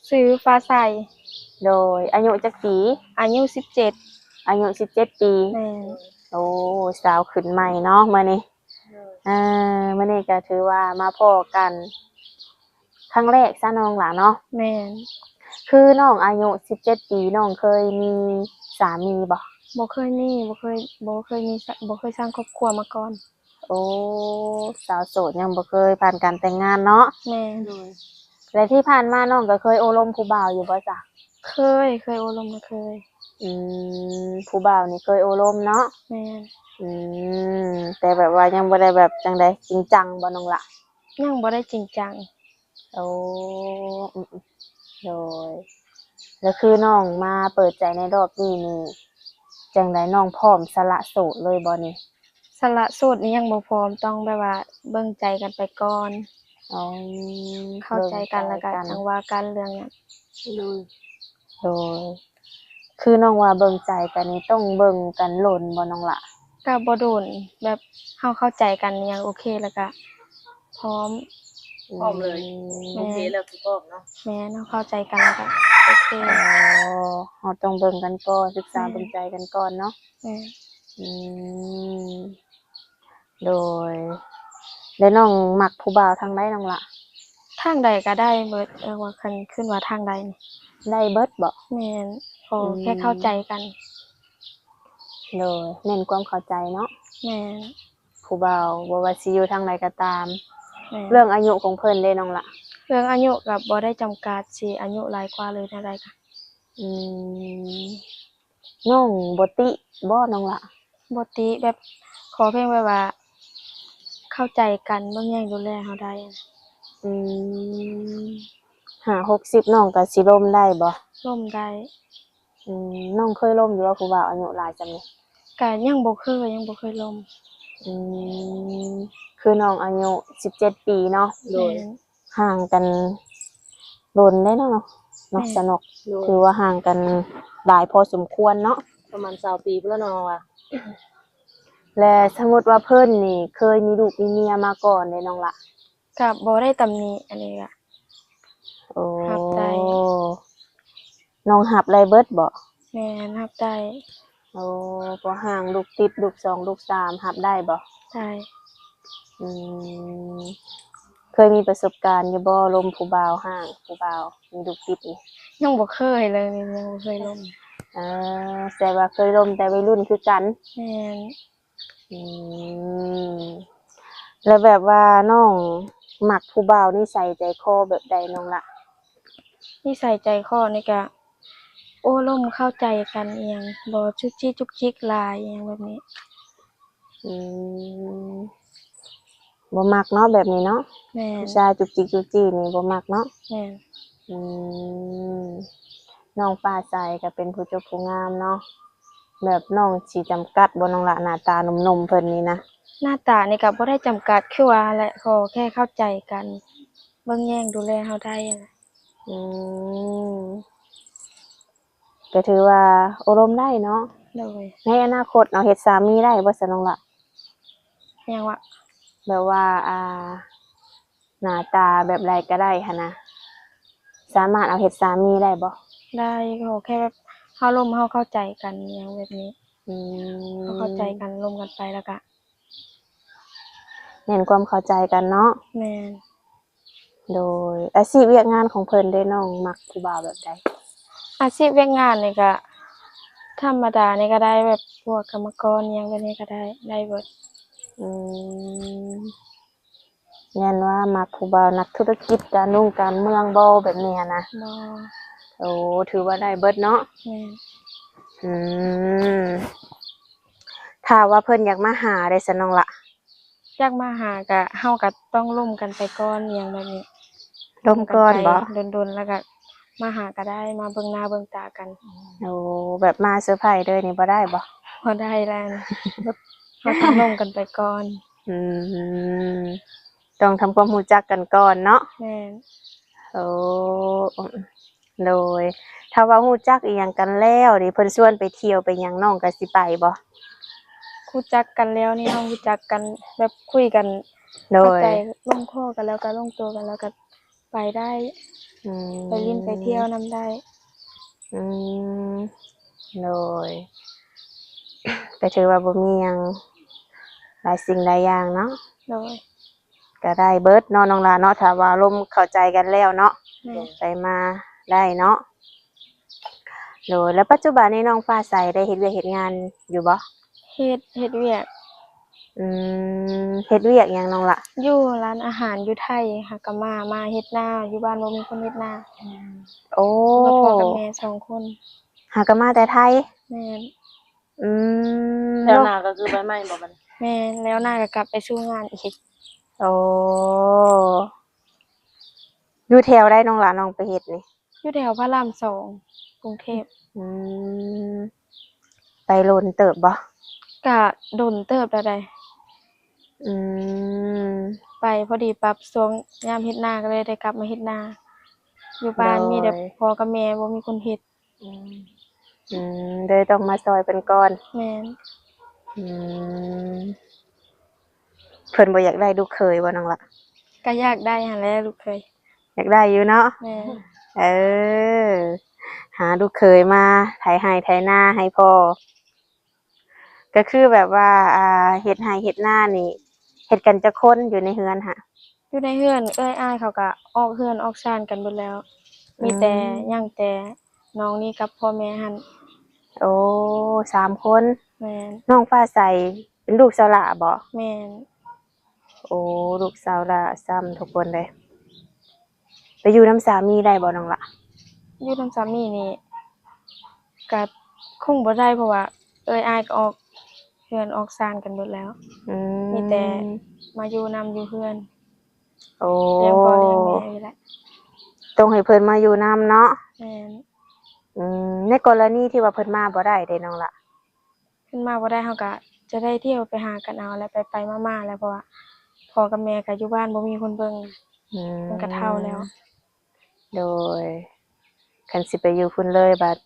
ຊື່ຟ້າໃສ. ໂດຍ ອາຍຸຈັກປີ? ອາຍຸສິບເຈັດ. ອາຍຸສິບເຈັດປີ. ແມ່ນ. ໂອ້ ສາວຂຶ້ນໃໝ່ເນາະມື້ນີ້. ເອີ ມື້ນີ້ກໍຖືວ່າມາພໍ້ກັນຄັ້ງແລກຊະນ້ອງຫຼ້າເນາະ. ແມ່ນ. ຄືນ້ອງອາຍຸສິບເຈັດປີ ນ້ອງເຄີຍມີສາມີບໍ່? ບໍ່ເຄີຍມີ ບໍ່ເຄີຍ ບໍ່ເຄີຍມີ ບໍ່ເຄີຍສ້າງຄອບຄົວມາກ່ອນ. ໂອ້ ສາວໂສດຍັງບໍ່ເຄີຍຜ່ານການແຕ່ງງານເນາະ. ແມ່ນ. ແລະທີ່ຜ່ານມານ້ອງກໍເຄີຍໂອ້ລົມຜູ້ບ່າວຢູ່ບໍ່ຈະ? ເຄີຍ ເຄີຍໂອ້ລົມນະ ເຄີຍ. ອືມ ຜູ້ບ່າວນີ້ເຄີຍໂອ້ລົມເນາະ. ແມ່ນ. ອືມ ແຕ່ແບບວ່າຍັງບໍ່ໄດ້ແບບຈັ່ງໃດ ຈິງຈັງບໍ່ນ້ອງຫຼ້າ? ຍັງບໍ່ໄດ້ຈິງຈັງ. ໂອ້ ອືມ ໂດຍ ແລ້ວຄືນ້ອງມາເປີດໃຈໃນຮອບນີ້ນີ້ ຈັ່ງໃດ ນ້ອງພ້ອມສະຫຼະໂສດເລີຍບໍ່ນີ້? ສະຫຼະໂສດນີ້ຍັງບໍ່ພ້ອມ ຕ້ອງແບບວ່າເບິ່ງໃຈກັນໄປກ່ອນ. ອໍ ເຂົ້າໃຈກັນ ເບິ່ງໃຈກັນ ແລ້ວກໍຈັ່ງວ່າກັນເລື່ອງຫຍັງ. ໂດຍ ໂດຍ ຄືນ້ອງວ່າເບິ່ງໃຈກັນນີ້ຕ້ອງເບິ່ງກັນດົນບໍ່ນ້ອງຫຼ້າ? ກໍບໍ່ດົນ ແບບເຮົາເຂົ້າໃຈກັນຫຍັງໂອເຄ ແລ້ວກໍພ້ອມ. ອືມ ພ້ອມເລີຍ. ແມ່ນ. ໂອເຄແລ້ວຄືພ້ອມເນາະ. ແມ່ນ ເຮົາເຂົ້າໃຈກັນແລ້ວກໍໂອເຄ. ອໍ ເຮົາຕ້ອງເບິ່ງກັນກ່ອນ ສຶກສາ ແມ່ນ ເບິ່ງໃຈກັນກ່ອນເນາະ. ແມ່ນ. ອືມ ໂດຍ ແລ້ວນ້ອງມັກຜູ້ບ່າວທາງໃດນ້ອງຫຼ້າ? ທາງໃດກໍໄດ້ເບິດ ເອີ້ນວ່າ ຄັນຂຶ້ນວ່າທາງໃດນີ້ ໄດ້ເບິດບໍ່? ແມ່ນ ຂໍແຄ່ເຂົ້າໃຈກັນ. ອືມ ໂດຍ ເນັ້ນຄວາມເຂົ້າໃຈເນາະ. ແມ່ນ. ຜູ້ບ່າວບໍ່ວ່າຊິຢູ່ທາງໃດກໍຕາມ. ແມ່ນ. ເລື່ອງອາຍຸຂອງເພິ່ນເດ້ນ້ອງຫຼ້າ? ເລື່ອງອາຍຸກໍບໍ່ໄດ້ຈຳກັດ ຊິອາຍຸຫຼາຍກວ່າ ຫຼື ແນວໃດກໍ ອືມ ນ້ອງບໍ່ຕິບໍ່ນ້ອງຫຼ້າ? ບໍ່ຕິ ແບບ ຂໍພຽງແບບວ່າເຂົ້າໃຈກັນ ເບິ່ງແຍງດູແລເຮົາໄດ້. ອືມ ຫ້າຫົກສິບ ນ້ອງກໍຊິລົມໄດ້ບໍ່? ລົມໄດ້. ອືມ ນ້ອງເຄີຍລົມຢູ່ບໍ່ ຜູ້ບ່າວອາຍຸຫຼາຍສ່ຳນີ້? ກະຍັງບໍ່ເຄີຍ ຍັງບໍ່ເຄີຍລົມ. ອືມ ຄືນ້ອງອາຍຸສິບເຈັດປີເນາະ. ໂດຍ. ແມ່ນ. ຫ່າງກັນດົນໄດ້ເນາະ ເນາະ ແມ່ນ ສະໜົກ. ໂດຍ. ຖືວ່າຫ່າງກັນຫຼາຍພໍສົມຄວນເນາະ ປະມານຊາວປີພຸ້ນລະນ້ອງວ່າ. ແລະ ສົມມຸດວ່າເພິ່ນນີ້ເຄີຍມີລູກມີເມຍມາກ່ອນເດ້ນ້ອງຫຼ້າ? ກະບໍ່ໄດ້ຕຳໜິອັນນີ້ກະ ໂອ້ ຮັບໄດ້. ນ້ອງຮັບໄດ້ເບິດບໍ່? ແມ່ນ ຮັບໄດ້. ໂອ້ ພໍຫ່າງລູກຕິດ ລູກສອງ ລູກສາມ ຮັບໄດ້ບໍ່? ໄດ້. ອືມ ເຄີຍມີປະສົບການຢູ່ບໍ່ ລົມຜູ້ບ່າວຫ່າງ ຜູ້ບ່າວມີລູກຕິດນີ້? ຍັງບໍ່ເຄີຍເລີຍ ຍັງບໍ່ເຄີຍລົມ. ເອີ ແຕ່ວ່າເຄີຍລົມແຕ່ໄວລຸ້ນຄືກັນ. ແມ່ນ. ອືມ ແລ້ວແບບວ່ານ້ອງມັກຜູ້ບ່າວນິໄສໃຈຄໍແບບໃດນ້ອງລະ? ນິໄສໃຈຄໍນີ້ກະໂອ້ລົມເຂົ້າໃຈກັນອີ່ຫຍັງ ບໍ່ຈຸກຈິກຈຸກຈິກຫຼາຍອີ່ຫຍັງແບບນີ້. ອືມ ບໍ່ມັກເນາະແບບນີ້ເນາະ. ແມ່ນ. ຜູ້ຊາຍຈຸກຈິກຈຸກຈິກນີ້ບໍ່ມັກເນາະ. ແມ່ນ. ອືມ ນ້ອງຟ້າໃສກໍເປັນຜູ້ຈົບຜູ້ງາມເນາະ. ແບບນ້ອງຊິຈຳກັດບໍ່ນ້ອງລະ ໜ້າຕາໜຸ່ມໆເພິ່ນນີ້ນະ? ໜ້າຕານີ້ກໍບໍ່ໄດ້ຈຳກັດ ຄືວ່າຫັ້ນແຫຼະ ຂໍແຄ່ເຂົ້າໃຈກັນ ເບິ່ງແຍງດູແລເຮົາໄດ້ຫັ້ນແຫຼະ. ອືມ ກໍຖືວ່າໂອ້ລົມໄດ້ເນາະ. ໂດຍ. ໃນອະນາຄົດເຮົາເຮັດສາມີໄດ້ບໍ່ຊະນ້ອງລະ? ຫຍັງວະ? ແບບວ່າ ອ່າ ໜ້າຕາແບບໃດກໍໄດ້ຫັ້ນນະ ສາມາດເອົາເຮັດສາມີໄດ້ບໍ່? ໄດ້ ຂໍແຄ່ແບບເຮົາລົມເຮົາເຂົ້າໃຈກັນຫຍັງແບບນີ້. ອືມ ເຮົາເຂົ້າໃຈກັນ ລົມກັນໄປແລ້ວກະ ແມ່ນຄວາມເຂົ້າໃຈກັນເນາະ. ແມ່ນ. ໂດຍ ອາຊີບວຽກງານຂອງເພິ່ນເດ້ ນ້ອງມັກຜູ້ບ່າວແບບໃດ? ອາຊີບວຽກງານນີ້ກະທຳມະດານີ້ກະໄດ້ ແບບພວກກຳມະກອນຫຍັງແບບນີ້ກະໄດ້ ໄດ້ເບິດ. ອືມ ແມ່ນວ່າມັກຜູ້ບ່າວນັກທຸລະກິດ ການລຸງການເມືອງບໍ່ ແບບນີ້ຫັ້ນນະ? ບໍ່. ໂອ້ ຖືວ່າໄດ້ເບິດເນາະ. ແມ່ນ. ອືມ ຖ້າວ່າເພິ່ນຢາກມາຫາເດ້ຊະນ້ອງລະ? ຢາກມາຫາກະ ເຮົາກະຕ້ອງລົມກັນໄປກ່ອນຫຍັງແບບນີ້. ລົມກ່ອນບໍ່? ລົມກັນໄປດົນໆ ແລ້ວກະມາຫາກະໄດ້ ມາເບິ່ງໜ້າເບິ່ງຕາກັນ. ໂອ້ ແບບມາເຊີໄພເລີຍນີ້ບໍ່ໄດ້ບໍ່? ບໍ່ໄດ້ແລ້ວ ເຮົາຕ້ອງລົມກັນໄປກ່ອນ. ອືມ ຕ້ອງທຳຄວາມຮູ້ຈັກກັນກ່ອນເນາະ. ແມ່ນ. ໂອ້ ໂດຍ ຖ້າວ່າຮູ້ຈັກອີ່ຫຍັງກັນແລ້ວນີ້ ເພິ່ນຊວນໄປທ່ຽວໄປຫຍັງ ນ້ອງກໍຊິໄປບໍ່? ຮູ້ຈັກກັນແລ້ວນີ້ ເຮົາຮູ້ຈັກກັນແບບຄຸຍກັນ ໂດຍ ເຂົ້າໃຈລົງຄໍກັນແລ້ວກໍລົງຕົວກັນແລ້ວກໍໄປໄດ້. ອືມ ໄປຫຼິ້ນໄປທ່ຽວນຳໄດ້. ອືມ ໂດຍ ກໍຖືວ່າບໍ່ມີຫຍັງຫຼາຍສິ່ງຫຼາຍຢ່າງເນາະ. ໂດຍ ກໍໄດ້ເບິດເນາະນ້ອງຫຼ້າເນາະ ຖ້າວ່າລົມເຂົ້າໃຈກັນແລ້ວເນາະ. ແມ່ນ ໄປມາໄດ້ເນາະ. ໂດຍ ແລ້ວປັດຈຸບັນນີ້ນ້ອງຟ້າໃສໄດ້ເຮັດວຽກເຮັດງານຢູ່ບໍ່? ເຮັດ ເຮັດວຽກ. ອືມ ເຮັດວຽກຫຍັງນ້ອງຫຼ້າ? ຢູ່ຮ້ານອາຫານຢູ່ໄທ. ຫາກະມາ ມາເຮັດນາ ຢູ່ບ້ານບໍ່ມີຄົນເຮັດນາ. ໂອ້ ມາພໍ່ກັບແມ່ສອງຄົນ. ຫາກະມາແຕ່ໄທ? ແມ່ນ. ອືມ ແລ້ວນາກໍຄືໄປໃໝ່ບໍ່ບັດນີ້? ແມ່ນ ແລ້ວນາກໍກັບໄປສູ່ງານອີກ. ໂອ້ ຢູ່ແຖວໃດນ້ອງຫຼ້າ ນ້ອງໄປເຮັດນີ້? ຢູ່ແຖວພະລາມສອງ ກຸງເທບ. ອືມ ໄປດົນເຕີບບໍ່? ກະດົນເຕີບແລ້ວໃດ໋. ອືມ ໄປພໍດີປັບຊ່ວງຍາມເຮັດນາ ກໍເລີຍໄດ້ກັບມາເຮັດນາ. ຢູ່ບ້ານ ໂດຍ ມີແຕ່ພໍ່ກັບແມ່ ບໍ່ມີຄົນເຮັດ. ອືມ ອືມ ເລີຍຕ້ອງມາຊ່ອຍເພິ່ນກ່ອນ. ແມ່ນ. ອືມ ເພິ່ນບໍ່ຢາກໄດ້ລູກເຂີຍບໍ່ນ້ອງຫຼ້າ? ກໍຢາກໄດ້ຫັ້ນແຫຼະລູກເຂີຍ. ຢາກໄດ້ຢູ່ເນາະ. ແມ່ນ. ເອີ ຫາລູກເຂີຍມາໄຖໄຮ່ໄຖນາໃຫ້ພໍ່. ກໍຄືແບບວ່າ ອ່າ ເຮັດໄຮ່ເຮັດນານີ້ ເຮັດກັນຈັກຄົນຢູ່ໃນເຮືອນຫະ? ຢູ່ໃນເຮືອນ ເອື້ອຍອ້າຍເຂົາກະອອກເຮືອນອອກຊານກັນເບິດແລ້ວ. ອືມ ມີແຕ່ ຍັງແຕ່ນ້ອງນີ້ກັບພໍ່ແມ່ຫັ້ນ. ໂອ້ ສາມຄົນ. ແມ່ນ. ນ້ອງຟ້າໃສເປັນລູກສາວຫຼ້າບໍ? ແມ່ນ. ໂອ້ ລູກສາວຫຼ້າຊ້ຳທຸກຄົນເລີຍ. ໄປຢູ່ນຳສາມີໄດ້ບໍ່ນ້ອງຫຼ້າ? ຢູ່ນຳສາມີນີ້ກະຄົງບໍ່ໄດ້ ເພາະວ່າເອື້ອຍອ້າຍກໍອອກເຮືອນອອກຊານກັນເບິດແລ້ວ. ອືມ ມີແຕ່ມາຢູ່ນຳຢູ່ເຮືອນ. ໂອ້ ລ້ຽງພໍ່ລ້ຽງແມ່ນີ້ແຫຼະ. ຕ້ອງໃຫ້ເພິ່ນມາຢູ່ນຳເນາະ. ແມ່ນ. ອືມ ໃນກໍລະນີທີ່ວ່າເພິ່ນມາບໍ່ໄດ້ເດນ້ອງຫຼ້າ? ເພິ່ນມາບໍ່ໄດ້ ເຮົາກະຈະໄດ້ທ່ຽວໄປຫາກັນເອົາແຫຼະ ໄປໆມາໆແຫຼະ ເພາະວ່າພໍ່ກັບແມ່ກະຢູ່ບ້ານບໍ່ມີຄົນເບິ່ງ. ອືມ ເພິ່ນກະເຖົ້າແລ້ວ. ໂດຍ ຄັນຊິໄປຢູ່ພຸ້ນເລີຍ ບັດ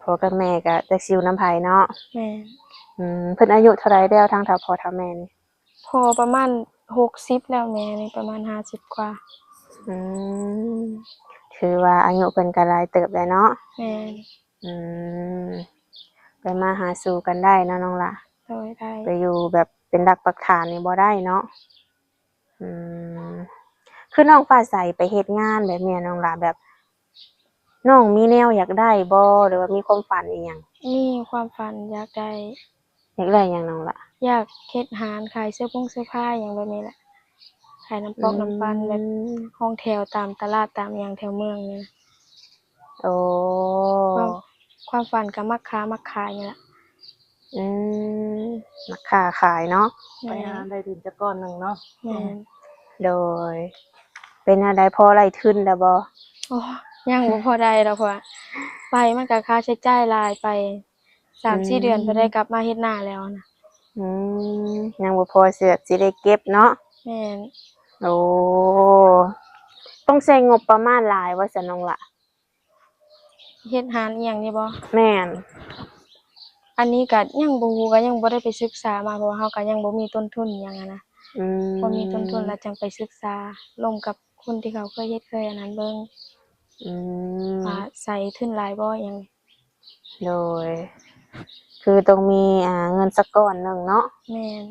ພໍ່ກັບແມ່ກະຈັກຊິຢູ່ນຳໃຜເນາະ. ແມ່ນ. ອືມ ເພິ່ນອາຍຸເທົ່າໃດແລ້ວ ທາງເຖົ້າພໍ່ເຖົ້າແມ່ນີ້? ພໍ່ປະມານຫົກສິບແລ້ວ ແມ່ນີ້ປະມານຫ້າສິບກວ່າ. ອືມ ຖືວ່າອາຍຸເພິ່ນກໍຫຼາຍເຕີບແລ້ວເນາະ. ແມ່ນ. ອືມ ໄປມາຫາສູ່ກັນໄດ້ເນາະນ້ອງຫຼ້າ. ໂດຍ ໄດ້. ໄປຢູ່ແບບເປັນຫຼັກປັກຖານນີ້ບໍ່ໄດ້ເນາະ. ອືມ ຄືນ້ອງຟ້າໃສໄປເຮັດງານແບບນີ້ນ້ອງຫຼ້າ ແບບ ນ້ອງມີແນວຢາກໄດ້ບໍ່ ຫຼືວ່າມີຄວາມຝັນອີ່ຫຍັງ? ມີຄວາມຝັນຢາກໄດ້. ຢາກໄດ້ຫຍັງນ້ອງຫຼ້າ? ຢາກເຮັດຮ້ານຂາຍເສື້ອຜົງເສື້ອຜ້າຫຍັງແບບນີ້ແຫຼະ ຂາຍນ້ຳປອກ ອືມ ນ້ຳປັ່ນ ແບບຫ້ອງແຖວຕາມຕະຫຼາດຕາມຫຍັງແຖວເມືອງນີ້ນະ. ໂອ້ ຄວາມ ຄວາມຝັນກໍມັກຄ້າມັກຂາຍນີ້ແຫຼະ. ອືມ ນັກຄ້າຂາຍເນາະ. ແມ່ນ. ໄປຫາໄດ້ທຶນຈັກກ້ອນໜຶ່ງເນາະ. ແມ່ນ. ໂດຍ ເປັນແນວໃດ ພໍໄດ້ທຶນແລ້ວບໍ່? ໂອ້ ຍັງບໍ່ພໍໄດ້ດອກ ເພາະວ່າໄປມັນກໍຄ່າໃຊ້ຈ່າຍຫຼາຍ ໄປສາມສີ່ ອືມ ເດືອນ ພໍໄດ້ກັບມາເຮັດນາແລ້ວນະ. ອືມ ຍັງບໍ່ພໍຊິແບບຊິໄດ້ເກັບເນາະ. ແມ່ນ. ໂອ້ ຕ້ອງໃຊ້ງົບປະມານຫຼາຍບໍ່ຊັ້ນນ້ອງຫຼ້າ? ເຮັດຮ້ານອີ່ຫຍັງນີ້ບໍ? ແມ່ນ. ອັນນີ້ກະຍັງບໍ່ຮູ້ ກະຍັງບໍ່ໄດ້ໄປສຶກສາມາ ເພາະວ່າເຮົາກະຍັງບໍ່ມີຕົ້ນທຶນອີ່ຫຍັງຫັ້ນນະ. ອືມ ພໍມີຕົ້ນທຶນແລ້ວຈັ່ງໄປສຶກສາ ລົມກັບຄົນທີ່ເຂົາເຄີຍເຮັດເຄີຍອັນນັ້ນເບິ່ງ. ອືມ ວ່າໃຊ້ທຶນຫຼາຍບໍ່ອີ່ຫຍັງ. ໂດຍ ຄືຕ້ອງມີ ອ່າ ເງິນສັກກ້ອນໜຶ່ງເນາະ. ແມ່ນ.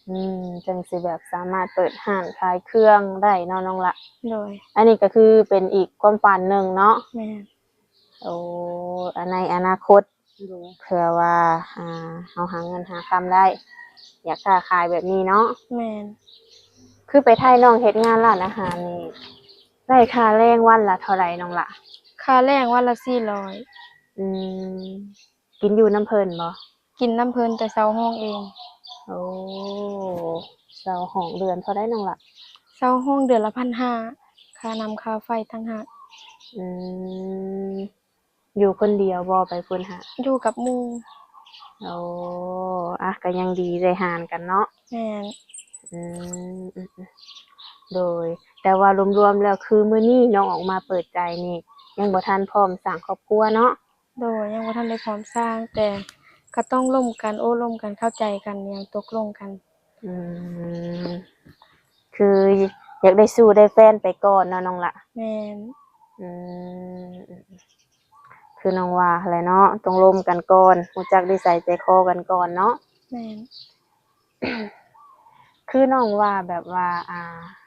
ອືມ ຈຶ່ງຊິແບບສາມາດເປີດຮ້ານຂາຍເຄື່ອງໄດ້ເນາະນ້ອງຫຼ້າ. ໂດຍ. ອັນນີ້ກໍຄືເປັນອີກຄວາມຝັນໜຶ່ງເນາະ. ແມ່ນ. ໂອ້ ອັນໃນອະນາຄົດ ໂດຍ ເພື່ອວ່າ ອ່າ ເຮົາຫາເງິນຫາຄຳໄດ້ ຢາກຄ້າຂາຍແບບນີ້ເນາະ. ແມ່ນ. ຄືໄປໄທນ້ອງເຮັດງານຮ້ານອາຫານນີ້ ໄດ້ຄ່າແຮງວັນລະເທົ່າໃດນ້ອງຫຼ້າ? ຄ່າແຮງວັນລະສີ່ຮ້ອຍ. ອືມ ກິນຢູ່ນຳເພິ່ນບໍ່? ກິນນຳເພິ່ນ ແຕ່ເຊົ່າຫ້ອງເອງ. ໂອ້ ເຊົ່າຫ້ອງເດືອນເທົ່າໃດນ້ອງຫຼ້າ? ເຊົ່າຫ້ອງເດືອນລະພັນຫ້າ ຄ່ານ້ຳຄ່າໄຟຕ່າງຫາກ. ອືມ ຢູ່ຄົນດຽວບໍ່ໄປພຸ້ນຫະ? ຢູ່ກັບໝູ່. ໂອ້ ອະ ກໍຍັງດີໄດ້ຫານກັນເນາະ. ແມ່ນ. ອືມ ອືມ ອືມ ໂດຍ ແຕ່ວ່າລວມໆແລ້ວ ຄືມື້ນີ້ນ້ອງອອກມາເປີດໃຈນີ້ ຍັງບໍ່ທັນພ້ອມສ້າງຄອບຄົວເນາະ? ໂດຍ ຍັງບໍ່ທັນໄດ້ພ້ອມສ້າງ ແຕ່ກໍຕ້ອງລົມກັນ ໂອ້ລົມກັນ ເຂົ້າໃຈກັນ ຫຍັງຕົກລົງກັນ. ອືມ ຄື ຢາກໄດ້ຊູ້ໄດ້ແຟນໄປກ່ອນເນາະນ້ອງຫຼ້າ. ແມ່ນ. ອືມ ຄືນ້ອງວ່າຫັ້ນແຫຼະເນາະ, ຕ້ອງລົມກັນກ່ອນ, ຮູ້ຈັກນິໄສໃຈຄໍກັນກ່ອນເນາະ. ແມ່ນ. ຄືນ້ອງວ່າແບບວ່າ ອ່າ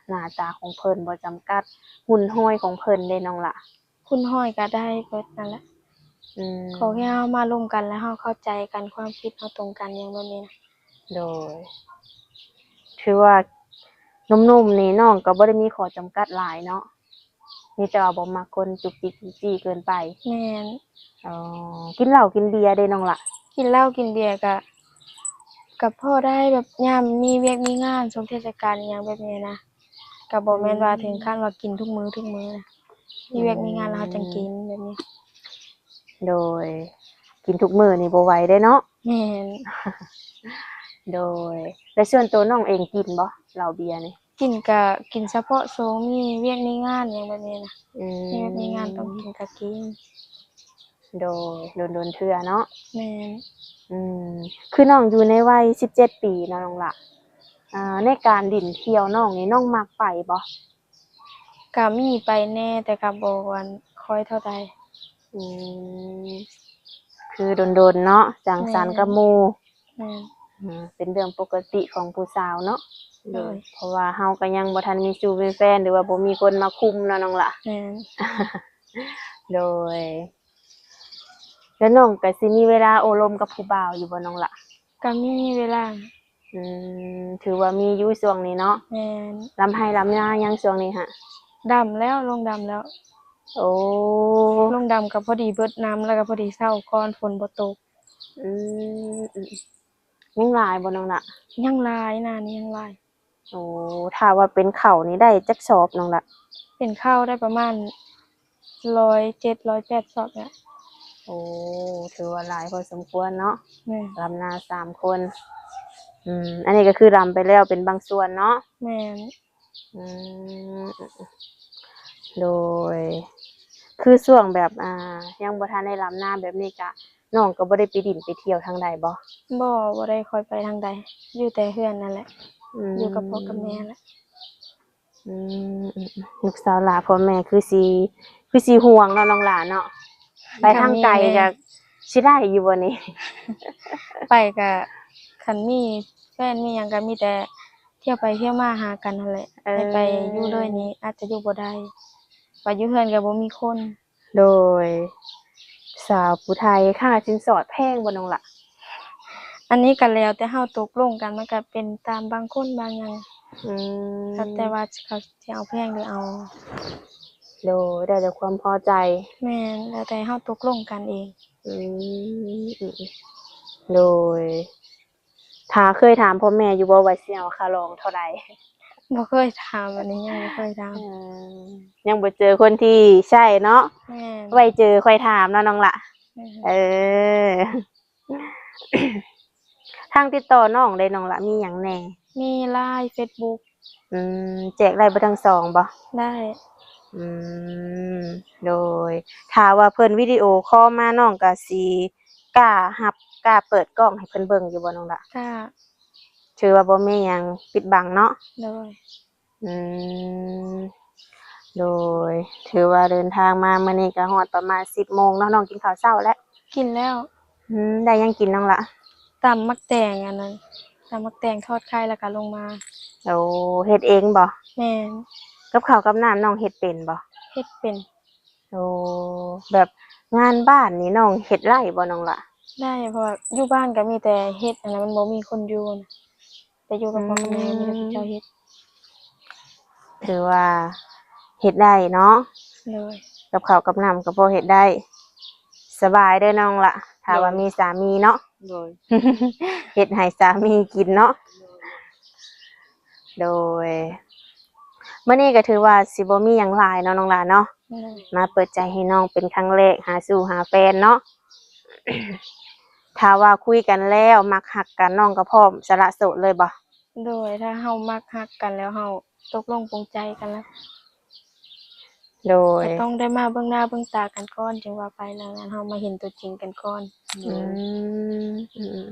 ໜ້າຕາຂອງເພິ່ນບໍ່ຈຳກັດ, ຮຸ່ນຮວຍຂອງເພິ່ນເດ້ນ້ອງຫຼ້າ? ຮຸ່ນຮວຍກໍໄດ້ເບິດນັ້ນແຫຼະ. ອືມ ຂໍແຄ່ເຮົາມາລົມກັນ ແລ້ວເຮົາເຂົ້າໃຈກັນ, ຄວາມຄິດເຮົາຕົງກັນ ຫຍັງແບບນີ້ນະ. ໂດຍ ຖືວ່າໜຸ່ມໆນີ້ນ້ອງກໍບໍ່ໄດ້ມີຂໍ້ຈຳກັດຫຼາຍເນາະ, ມີແຕ່ວ່າບໍ່ມັກຄົນຈຸກຈິກຈູ້ຈີ້ເກີນໄປ. ແມ່ນ. ອໍ ກິນເຫຼົ້າກິນເບຍເດ້ນ້ອງຫຼ້າ? ກິນເຫຼົ້າກິນເບຍກະ ກະພໍໄດ້ ແບບຍາມມີວຽກມີງານ ຊ່ວງເທດສະການອີ່ຫຍັງແບບນີ້ນະ, ກະບໍ່ແມ່ນວ່າ ອືມ ເຖິງຂັ້ນວ່າກິນທຸກມື້ທຸກມື້ນະ, ມີວຽກ ອືມ ມີງານແລ້ວເຮົາຈັ່ງກິນແບບນີ້. ໂດຍ ກິນທຸກມື້ນີ້ບໍ່ໄຫວເດ້ເນາະ. ແມ່ນ. ໂດຍ ແລະ ສ່ວນໂຕນ້ອງເອງກິນບໍ່ ເຫຼົ້າເບຍນີ້? ກິນກະກິນສະເພາະຊ່ວງມີວຽກມີງານຫຍັງແບບນີ້ນະ. ອືມ ມີວຽກມີງານຕ້ອງກິນກະກິນ. ໂດຍ ດົນໆເທື່ອເນາະ. ແມ່ນ. ອືມ ຄືນ້ອງຢູ່ໃນໄວສິບເຈັດປີເນາະນ້ອງຫຼ້າ, ອ່າ ໃນການຫຼິ້ນທ່ຽວນ້ອງນີ້ ນ້ອງມັກໄປບໍ່? ກະມີໄປແດ່ ແຕ່ກະບໍ່ອັນຄ່ອຍເທົ່າໃດ. ອືມ ຄືດົນໆເນາະ ສັງສັນກັບໝູ່. ແມ່ນ. ອືມ ເປັນເລື່ອງປົກກະຕິຂອງຜູ້ສາວເນາະ. ໂດຍ ໂດຍ ເພາະວ່າເຮົາກໍຍັງບໍ່ທັນມີຊູ້ມີແຟນ ຫຼືວ່າບໍ່ມີຄົນມາຄຸມເນາະນ້ອງຫຼ້າ. ແມ່ນ. ໂດຍ ແລ້ວນ້ອງກໍຊິມີເວລາໂອ້ລົມກັບຜູ້ບ່າວຢູ່ບໍ່ນ້ອງຫຼ້າ? ກໍມີເວລາ. ອືມ ຖືວ່າມີຢູ່ຊ່ວງນີ້ເນາະ. ແມ່ນ. ລຳໄຮ່ລຳນາຍັງຊ່ວງນີ້ຫະ? ດຳແລ້ວ ລົງດຳແລ້ວ. ໂອ້ ລົງດຳກໍພໍດີເບິດນ້ຳ ແລ້ວກໍພໍດີເຊົາກ່ອນ ຝົນບໍ່ຕົກ. ອືມ ອືມ ຍັງຫຼາຍບໍ່ນ້ອງລະ? ຍັງຫຼາຍ ໜ້ານີ້ຍັງຫຼາຍ. ໂອ້ ຖ້າວ່າເປັນເຂົ້ານີ້ໄດ້ຈັກສອບນ້ອງລະ? ເປັນເຂົ້າໄດ້ປະມານຮ້ອຍເຈັດ ຮ້ອຍແປດສອບແຫຼະ. ໂອ້ ຖືວ່າຫຼາຍພໍສົມຄວນເນາະ. ແມ່ນ. ລຳນາສາມຄົນ. ອືມ ອັນນີ້ກໍຄືລຳໄປແລ້ວເປັນບາງສ່ວນເນາະ. ແມ່ນ. ອືມ ໂດຍ ຄືຊ່ວງແບບ ອ່າ ຍັງບໍ່ທັນໄດ້ລຳນາແບບນີ້ກະ ນ້ອງກໍບໍ່ໄດ້ໄປຫຼິ້ນໄປທ່ຽວທາງໃດບໍ່? ບໍ່ ບໍ່ໄດ້ຄ່ອຍໄປທາງໃດ ຢູ່ແຕ່ເຮືອນນັ້ນແຫຼະ. ອືມ ຢູ່ກັບພໍ່ກັບແມ່ແຫຼະ. ອືມ ອືມ ອືມ ລູກສາວຫຼ້າ ພໍ່ແມ່ຄືຊິ ຄືຊິຫ່ວງເນາະນ້ອງຫຼ້າເນາະ. ໄປທາງໄກກໍຊິໄດ້ຢູ່ບໍ່ນີ້? ໄປກໍ ຄັນມີແຟນມີຫຍັງກໍມີແຕ່ທ່ຽວໄປທ່ຽວມາຫາກັນຫັ້ນແຫຼະ. ເອີ ໄປ ໄປຢູ່ເລີຍນີ້ອາດຈະຢູ່ບໍ່ໄດ້ ໄປຢູ່ເຮືອນກໍບໍ່ມີຄົນ. ໂດຍ ສາວຜູ້ໄທ ຄ່າສິນສອດແພງບໍ່ນ້ອງລະ? ອັນນີ້ກໍແລ້ວແຕ່ເຮົາຕົກລົງກັນ ມັນກໍເປັນຕາມບາງຄົນບາງຫຍັງ. ອືມ ແລ້ວແຕ່ວ່າເຂົາຊິເອົາແພງຫຼືເອົາ. ໂດຍ ແລ້ວແຕ່ຄວາມພໍໃຈ. ແມ່ນ ແລ້ວແຕ່ເຮົາຕົກລົງກັນເອງ. ອືມ ໂດຍ ຖ້າເຄີຍຖາມພໍ່ແມ່ຢູ່ບໍ່ວ່າຊິເອົາຄ່າລອງເທົ່າໃດ? ບໍ່ເຄີຍຖາມ ອັນນີ້ຍັງບໍ່ເຄີຍຖາມ. ເອີ ຍັງບໍ່ເຈີຄົນທີ່ໃຊ່ເນາະ. ແມ່ນ. ໄວ້ເຈີຄ່ອຍຖາມເນາະນ້ອງລະ. ແມ່ນ. ເອີ ທາງຕິດຕໍ່ນ້ອງເດ້ນ້ອງລະ ມີຫຍັງແດ່? ມີ LINE Facebook. ອືມ ແຈກໄດ້ເບິດທັງສອງບໍ່? ໄດ້. ອືມ ໂດຍ ຖ້າວ່າເພິ່ນວິດີໂອຄໍມາ ນ້ອງກໍຊິກ້າຮັບ ກ້າເປີດກ້ອງໃຫ້ເພິ່ນເບິ່ງຢູ່ບໍ່ນ້ອງລະ? ກ້າ. ຖືວ່າບໍ່ມີຫຍັງປິດບັງເນາະ. ໂດຍ. ອືມ ໂດຍ ຖືວ່າເດີນທາງມາມື້ນີ້ກໍຮອດປະມານສິບໂມງເນາະ. ນ້ອງກິນເຂົ້າເຊົ້າແລ້ວ? ກິນແລ້ວ. ອືມ ໄດ້ຫຍັງກິນນ້ອງລະ? ຕຳໝາກແຕງ ອັນນັ້ນ ຕຳໝາກແຕງທອດໄຂ່ ແລ້ວກໍລົງມາ. ໂອ້ ເຮັດເອງບໍ່? ແມ່ນ. ກັບເຂົ້າກັບນ້ຳນ້ອງເຮັດເປັນບໍ່? ເຮັດເປັນ. ໂອ້ ແບບງານບ້ານນີ້ນ້ອງເຮັດໄດ້ບໍ່ນ້ອງລະ? ໄດ້ ເພາະວ່າຢູ່ບ້ານກໍມີແຕ່ເຮັດຫັ້ນນະ ມັນບໍ່ມີຄົນຢູ່ນະ. ໄປຢູ່ກັບພໍ່ກັບແມ່ ອືມ ມີແຕ່ເຂົາເຈົ້າເຮັດ. ຖືວ່າເຮັດໄດ້ເນາະ. ໂດຍ. ກັບເຂົ້າກັບນ້ຳກໍພໍເຮັດໄດ້. ສະບາຍເດີນ້ອງລະ ຖ້າວ່າ ໂດຍ ມີສາມີເນາະ. ໂດຍ. ເຮັດໃຫ້ສາມີກິນເນາະ. ໂດຍ. ມື້ນີ້ກໍຖືວ່າຊິບໍ່ມີຫຍັງຫຼາຍເນາະນ້ອງຫຼ້າເນາະ. ໂດຍ. ມາເປີດໃຈໃຫ້ນ້ອງເປັນຄັ້ງແລກ ຫາຊູ້ຫາແຟນເນາະ. ຖ້າວ່າຄຸຍກັນແລ້ວມັກຮັກກັນ ນ້ອງກໍພ້ອມສະຫຼະໂສດເລີຍບໍ່? ໂດຍ. ຖ້າເຮົາມັກຮັກກັນແລ້ວ ເຮົາຕົກລົງປົງໃຈກັນແລ້ວ. ໂດຍ. ກໍຕ້ອງໄດ້ມາເບິ່ງໜ້າເບິ່ງຕາກັນກ່ອນ ຈຶ່ງວ່າໄປ ແລ້ວນັ້ນເຮົາມາເຫັນຕົວຈິງກັນກ່ອນ. ອືມ ອືມ